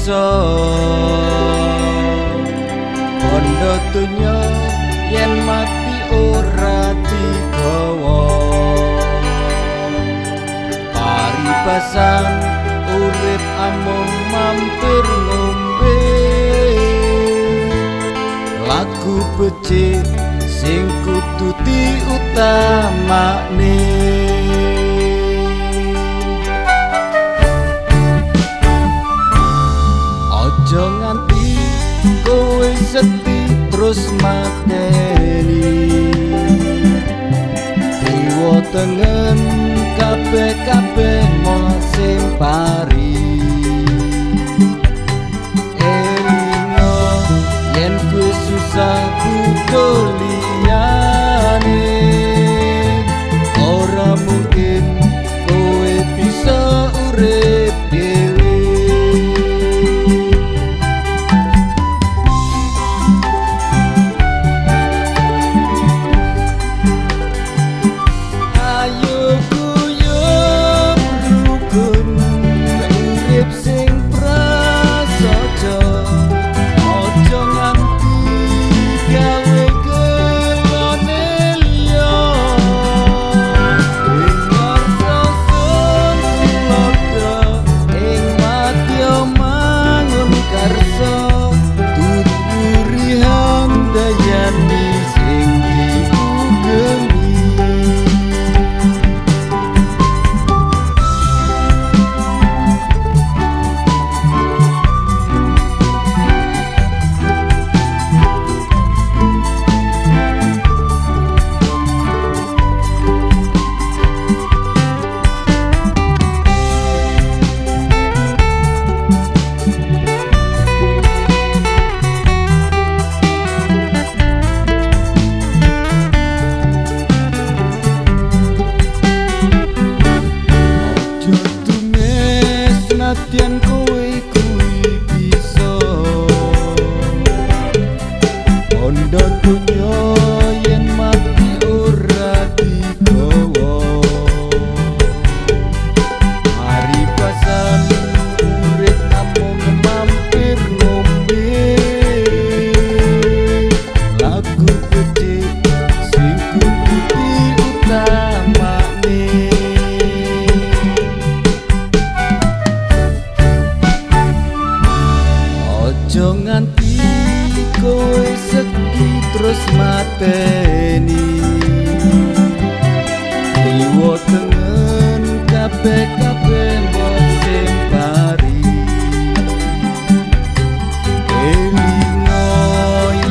bisa. Bondo donya yen mati ora digawa. Paribasan urip amung mampir ngombe. Lagu becik sing kudu diutamakne. Aja nganti kowe sedih terus mateni. Dewa tengen kabeh-kabeh sing pari. Elingo yen kowe susah butuh liyane. Ora mungkin kowe bisa urip dhewe. Ayo guyub rukun urip sing prasaja. Aja nganti gawe gelone liya. Ing ngarsa sun tulodo, ing madya mangun karsa. Tut wuri handayani sing diugemi. Aja tumes nadyan kowe kuwi bisa. Bondo donya yen mati ora digawa. Paribasan urip namung mampir ngombe. Lagu becik sing kudu diutamakne. Aja nganti kowe sedih terus mateni. Dewa tengen kabeh-kabeh mbok sing pari. Elingo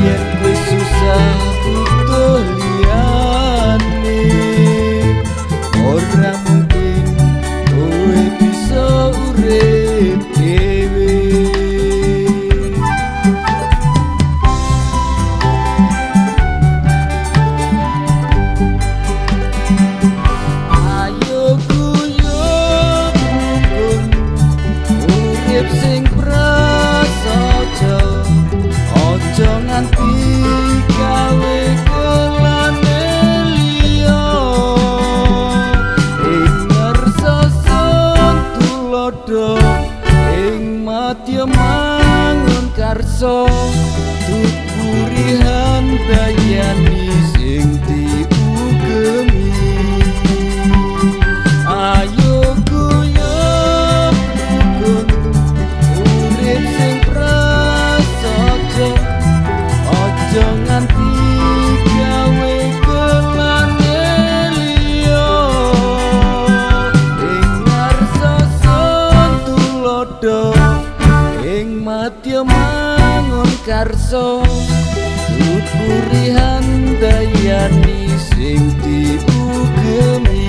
yen kowe susah butuh liyane. Ora mungkin kowe bisa urip dhewe. Ayo guyub rukun urip sing prasaja. Aja nganti gawe kelane liya. Ing ngarsa sun tulodo, ing madya mangun karsa. Tut wuri handayani sing diugemi. Ayo guyub rukun urip sing prasaja. Aja nganti gawe kelane liya. Ing ngarsa sun tulodo, ing madya mangun karsa. Tut wuri handayani sing diugemi.